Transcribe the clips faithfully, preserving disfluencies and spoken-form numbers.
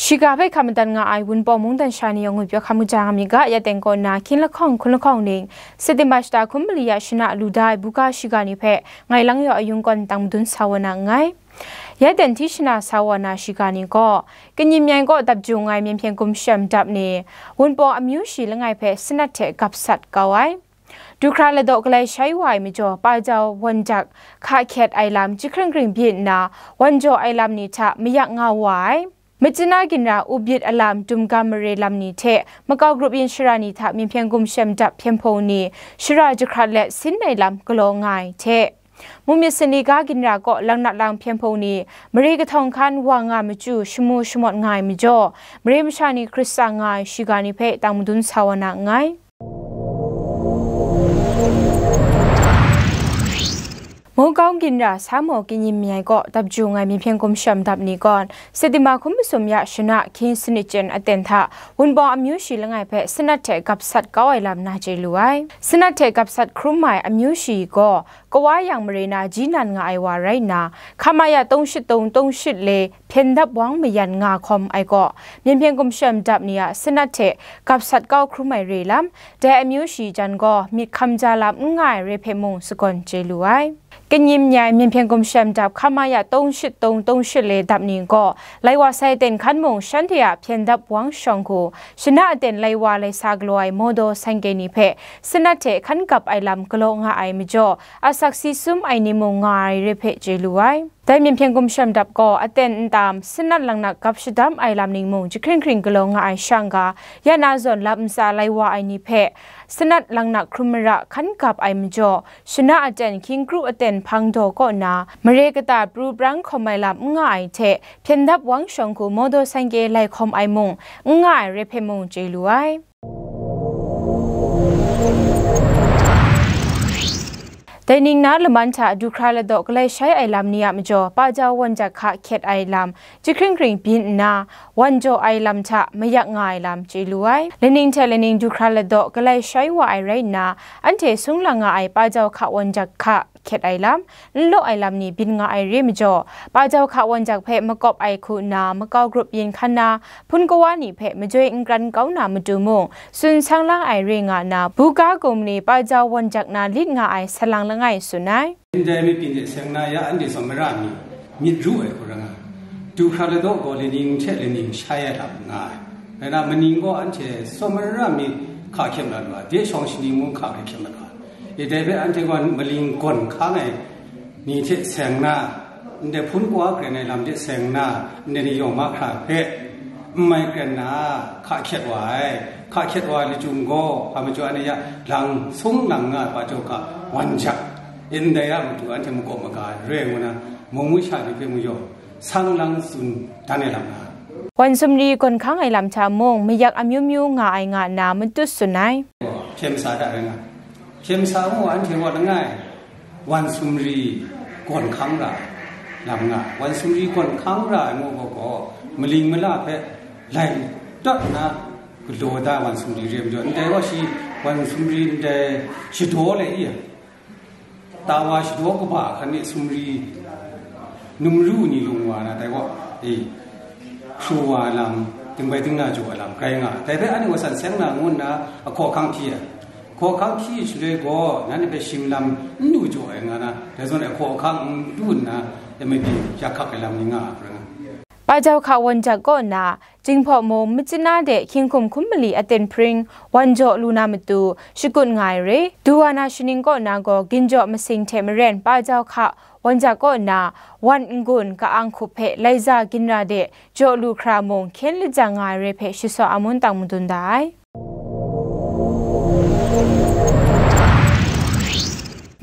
Shiga hpe hkap madat nga ai Wunpawng mungdan sha ni yawng ngut pyaw hkam kaja nga mi ga, ya teng kaw na hkying lahkawng hkun lahkawng ning, September shata hkun mali ya shana lu da ai buga shiga ni hpe ngai lang yaw ayung kawn tang madun sa wa na nngai. Ya teng hti shana sa wa na shiga ni gaw, Kaning myen kaw dap jung ai Myen hpyen gumshem dap ni, Wunpawng amyu shi langai hpe sanat hte gap sat kau ai. Du hkra ladaw galai shai wa ai majaw, Pajau wanjak hka hkyet ai lam jahkring kring byin nna, wan jaw ai lam ni hta mayak nga wa ai. Machina ginra ubit alam dumgam mare lam ni hte makau grup yin shara ni hta Myen hpyen gumshem dap hpyen hpung ni shara jahkrat let sin ai lam galaw nga ai hte, mumyit sali ga ginra kaw lang nat lang hpyen hpung ni mare kahtawng hkan wa nga machyu shamu shamawt nga ai majaw, mare masha ni hkrit tsang nga ai shiga ni hpe tang madun sa wa na nngai. Mungkau ginra Samo Kaning myen kaw dap jung ai Myen hpyen gumshem dap ni gawn, September hkun masum ya shana hkying sanit chyen aten hta Wunpawng amyu shi langai hpe sanat hte gap sat kau ai lam na chye lu ai. Sanat hte gap sat hkrum ai amyu shi gaw, Kawa yang mare na ji nan nga ai wa rai nna, hkama ya tawng shit tawng tawng shit le hpyen dap wang mayan nga hkawm ai gaw, Myen hpyen gumshem dap ni a sanat hte gap sat kau hkrum ai re lam, dai amyu shi jan gaw myit hkam ja lam n nga ai re hpe mung sagawn chye lu ai. Kaning myen Myen hpyen gumshem dap hkama ya tawng shit tawng tawng shit le dap ni gaw, lai wa sai ten hkan mung shanhte a hpyen dap wang shawng hku, shana aten lai wa lai sa galaw ai mawdaw sangke ni hpe sanat hte hkan gap ai lam galaw nga ai majaw, asak si sum ai ni mung nga ai re hpe chye lu ai. Dai Myen hpyen gumshem dap gaw aten n tam, sanat langnak gap shadam ai lam ning mung jahkring hkring galaw nga ai shang ga, ya na zawn lap ntsa lai wa ai ni hpe sanat langnak hkrum mara hkan gap ai majaw, shana aten hkying kru aten hpang daw kaw nna, mare kata pru prang hkawm ai lam n nga ai hte, hpyen dap wang shawng hku mawdaw sangke lai hkawm ai mung n nga ai re hpe mung chye lu ai. Dai ning na laman hta du hkra ladaw galai shai ai lam ni a majaw, Pajau wanjak hka hkyet ai lam jahkring kring byin nna, wan jaw ai lam hta mayak nga ai lam chye lu ai. Laning hte laning du hkra ladaw galai shai wa ai rai nna, anhte sung lang nga ai Pajau hka wanjak hka hkyet ai lam, n law ai lam ni byin nga ai re majaw, Pajau hka wanjak hpe makawp ai hku nna makau grup yin hkan na, hpun kawa ni hpe majoi n kran kau na matu mung, tsun sang lang ai re nga nna, buga gum ni Pajau wanjak na lit nga ai salang langai tsun ai. Ndai myit byin de seng na ya, anhte tsawmara mi myit ru ai hku rai nga, du hkra ladaw gaw laning hte laning shai ai lam nga ai. Rai na, maning gaw anhte tsawmara mi hka hkyet na lu ai, de shawng shaning mung hka hkyet na lu ai. E dai hpe anhte gaw maling gawn hkang ai ni hte seng na, ndai hpun kawa kren ai lam hte seng na, ndai ni yawng mahkra hpe n mai kren na, hka hkyet wa ai. Hka hkyet wa ai lachyum gaw, hpa majaw anhte ya lang sung lang nga ai Pajau hka wanjak, ndai a matu anhte makawp maga ai re ai ngu na, mung masha ni hpe mung yawng sang lang tsun dan ai lam nga. Wan sumri gawn hkang ai lam hta mung, mayak amyu myu nga ai nga nna matut tsun ai. Hpyen sa da rai nga. Hpyen sa mu anhte wa langai, wan sumri gawn hkang ra ai lam nga. Wan sumri gawn hkang ra ai mu gaw gaw, maling mala hpe lai tawt nna galaw da ai wan sumri re majaw, ndai wa shi wan sumri ndai shadaw le i a, tawa shadaw kaba hkan e sumri numru ni lung wa na, dai gaw, e, hkru wa ai lam, dingbai dingna jaw ai lam, grai nga ai. Dai hpe anhte wa san seng na ngu nna, ahkaw ahkang hpyi ai. Ahkaw ahkang hpyi shaloi gaw, nanhte hpe shing lam n lu jaw ai nga na, dai zawn ahkaw ahkang n lu nna, ya mabyi yak hkak ai lam ni nga ai hku rai nga. Pajau hka wanjak kaw nna, Jinghpaw mung, Myitkyina de hkying hkum hkun mali aten hpring wan jaw lu na matu, shakut nga ai re. Du wa na shaning kaw na gaw, ginjaw masing hte maren Pajau hka wanjak kaw nna, wan n-gun ka-ang hkup hpe Laiza ginra de jaw lu hkra mung, hkyen lajang nga ai re hpe shasaw amun tang madun da ai.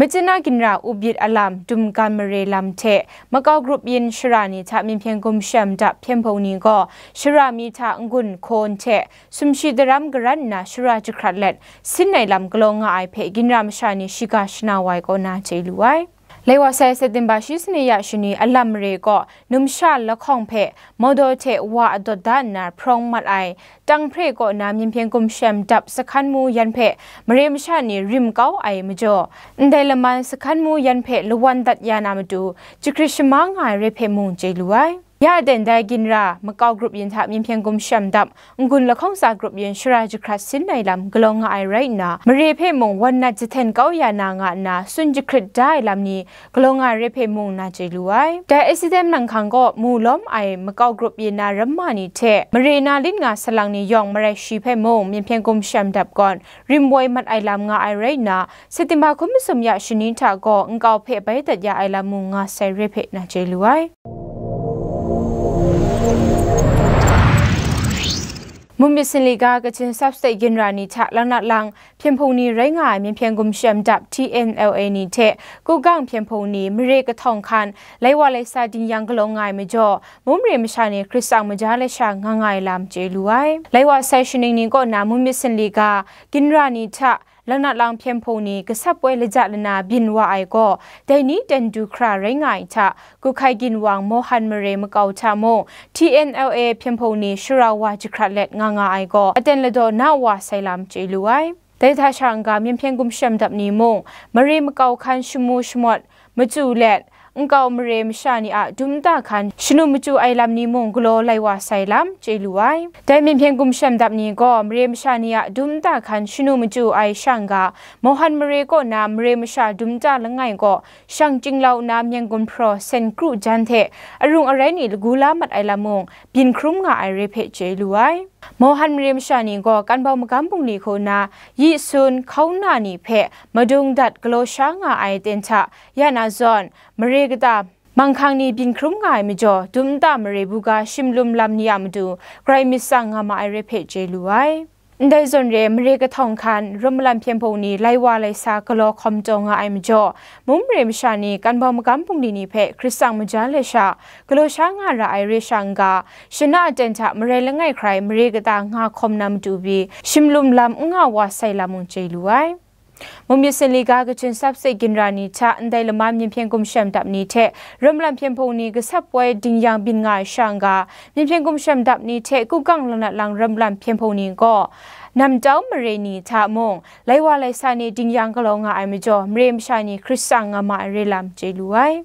Myitkyina ginra ubit alam, dumgan mare lam hte makau grup yin shara ni hta Myen hpyen gumshem dap hpyen hpung ni gaw, shara mi hta n-gun hkawn hte sumshi daram garan nna shara jahkrat let sin ai lam galaw nga ai hpe ginra masha ni shiga shana wa ai kaw na chye lu ai. Lai wa sai September shi sanit ya shani alam mare kaw, numsha lahkawng hpe mawdaw hte wa adawt da nna hprawng mat ai, Tanghpre kaw na Myen hpyen gumshem dap sahkan mu yan hpe mare masha ni rim kau ai majaw, ndai laman sahkan mu yan hpe lawan dat ya na matu, jahkrit shama nga ai re hpe mung chye lu ai. Ya aten dai ginra makau grup yin hta Myen Hpyen Gumshem Dap n-gun lahkawng tsa grup yin shara jahkrat sin ai lam galaw nga ai rai nna, mare hpe mung wan nat jahten kau ya na nga nna, tsun jahkrit da ai lam ni galaw nga ai rai hpe mung na chye lu ai. Dai S D M Nang Hkang gaw mu lawm ai makau grup yin na ramma ni hte mare na lit nga salang ni yawng marai shi hpe mung Myen Hpyen Gumshem Dap gawn rim woi mat ai lam nga ai rai nna, September hkum masum ya shani hta gaw nkau hpe bai dat ya ai lam mung nga sai re hpe na chye lu ai. Mumyit Sinli ga Kachin Sub-State ginra ni hta langnat lang hpyen hpung ni rai nga ai Myen Hpyen Gumshem Dap T N L A ni hte Kugang hpyen hpung ni mare kahtawng hkan lai wa lai sa ding yang galaw nga ai majaw, mum re masha ni Hkristan maja lasha nga nga ai lam chye lu ai. Lai wa sai shaning ni kaw na Mumyit Sinli ga ginra ni hta langnat lang hpyen hpung ni gasap woi laja lana byin wa ai gaw, dai ni ten du hkra rai nga ai hta, Kuhkai Ginwang Mohan mare makau hta mung, T N L A hpyen hpung ni shara wa jahkrat let nga nga ai gaw, aten ladaw na wa sai lam chye lu ai. Dai hta sha n-ga Myen Hpyen Gumshem Dap ni mung, mare makau hkan shamu shamawt, machyu let, nkau mare masha ni a dum nta hkan shanu machyu ai lam ni mung galaw lai wa sai lam chye lu ai. Dai Myen Hpyen Gumshem Dap ni gaw mare masha ni a dum nta hkan shanu machyu ai sha n-ga, Mohan mare kaw na mare masha dum nta langai gaw shang chyinglau nna Myen Gun Hpraw Sen Kru jan hte arung arai ni lagu la mat ai lam mung byin hkrum nga ai re hpe chye lu ai. Mohan mare masha ni gaw kanbau magam bungli hku na yi sun hkauna ni hpe madung dat galaw sha nga ai ten hta ya na zawn, mare kata manghkang ni byin hkrum nga ai majaw, dum nta mare buga shimlum lam ni a matu grai myit tsang nga ma ai re hpe chye lu ai. Ndai zawn re, mare kahtawng hkan, rum malam hpyen hpung ni lai wa lai sa galaw hkawm taw nga ai majaw, mum mare masha ni kanbau magam bungli ni hpe Hkristan maja lasha galaw sha nga ra ai re sha n-ga, shana aten hta marai langai hkrai mare kata nga hkawm na matu pyi, shimlum lam n nga wa sai lam mung chye lu ai. Mumyit Sinli ga Kachin Sub-State ginra ni hta ndai lama Myen Hpyen Gumshem Dap ni hte rum malam hpyen hpung ni gasap woi ding yang byin nga ai sha n-ga, Myen Hpyen Gumshem Dap ni hte Kugang langnat lang rum malam hpyen hpung ni gaw namtau mare ni hta mung lai wa lai sa ni ding yang galaw nga ai majaw, mare masha ni Hkristan nga ma ai re lam chye lu ai.